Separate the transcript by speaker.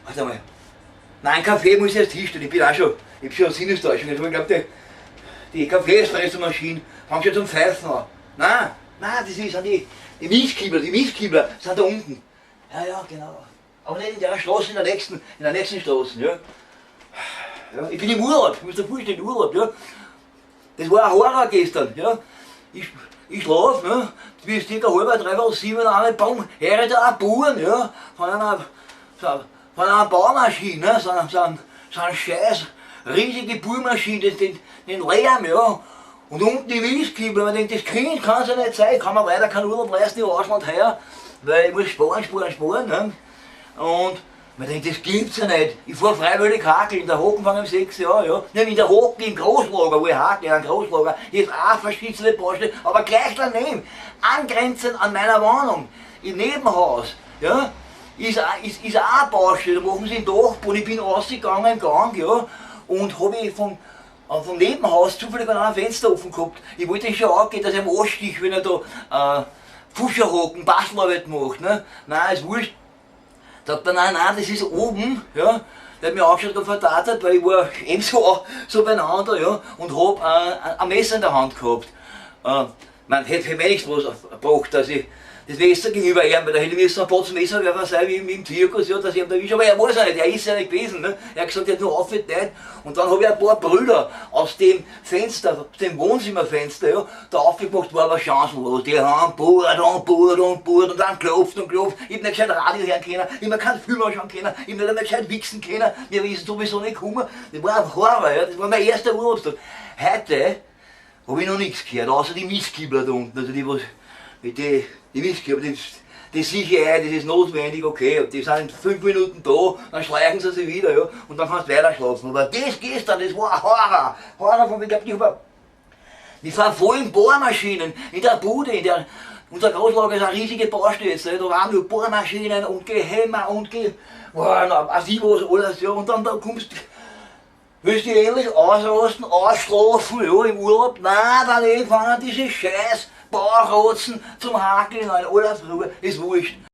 Speaker 1: Warte mal. Nein, Kaffee muss ich erst hinstellen, ich bin auch schon, ich hab schon Sinnestäuschung. Ich glaube, die Kaffee-Espresso-Maschine fängt schon zum Pfeifen an. Nein, nein, das sind die Milchkibler, die Milchkibler sind da unten. Ja, ja, genau. Aber nicht in der Straße, in der nächsten Straße, ja. Ja, ich bin im Urlaub, ich muss dir vorstellen, Urlaub, ja. Das war ein Horror gestern, ja. Ich schlaf, ne, bis circa halb, dreiviertel sieben, einmal, bam, höre ich da ein Bohren, ja, von einer Baumaschine, ne, so ein scheiß riesige Bohrmaschine, den Lärm, ja. Und unten die Mistkibler, man denkt, das Kind kann ja nicht sein, kann man leider keinen Urlaub leisten im Ausland heuer, weil ich muss sparen, sparen, sparen, ne. Und man denkt, das gibt's ja nicht. Ich fahr freiwillig hakeln, in der Hocken fangen um 6 Jahre, ja. Nicht in der Hocken im Großlager, wo ich hakel, ein Großlager. Hier ist auch verschissene Baustelle, aber gleich daneben, angrenzend an meiner Wohnung, im Nebenhaus, ja, ist auch eine Baustelle, da machen sie den Dachboden. Ich bin rausgegangen im Gang, ja, und habe ich vom Nebenhaus zufällig an einem Fenster offen gehabt. Ich wollte schon angehen, dass ich am Anstich, wenn er da Fuscherhaken, Bastelarbeit macht, ne? Nein, ist wurscht. Sagt er, nein, nein, das ist oben, ja. Der hat mich angeschaut und vertatet, weil ich war eben so beieinander, ja, und hab ein Messer in der Hand gehabt. Man hätte mir nichts was gebracht, dass ich das Messer gegenüber ihm, weil da hätte ich müssen ein Potz Messerwerfer sein, wie im Zirkus, ja, dass ich ihn erwische. Aber er weiß ja nicht, er ist ja nicht gewesen, ne? Er hat gesagt, er hat nur aufgeteilt. Und dann habe ich ein paar Brüder aus dem Fenster, aus dem Wohnzimmerfenster, ja, da aufgemacht, war aber chancenlos. Die haben bohrt und bohrt und bohrt und dann klopft und klopft. Ich hab nicht gescheit Radio hören können, ich hab keinen Film anschauen können, ich hab nicht einmal gescheit wichsen können, wir wissen sowieso nicht gekommen. Das war ein Horror, ja, das war mein erster Urlaubstag. Heute habe ich noch nichts gehört, außer die Mistkibler da unten, also die, was, die Mistkibler, die sicher ein, das ist notwendig, okay, und die sind in 5 Minuten da, dann schleichen sie sich wieder, ja, und dann kannst du weiter schlafen. Aber das gestern, das war ein Horror, Horror von, ich glaub, ich hab die fahren Bohrmaschinen in der Bude, unser Großlager ist eine riesige Baustelle jetzt, ne? Da waren nur Bohrmaschinen und Gehämmer und boah, na, weiß ich was alles, ja, und dann da kommst, willst du dich endlich ausrasten, ausschlafen, ja, im Urlaub? Nein, dann fangen diese scheiß Baurotzen zum Hakeln an, alles Ruhe, ist wurscht.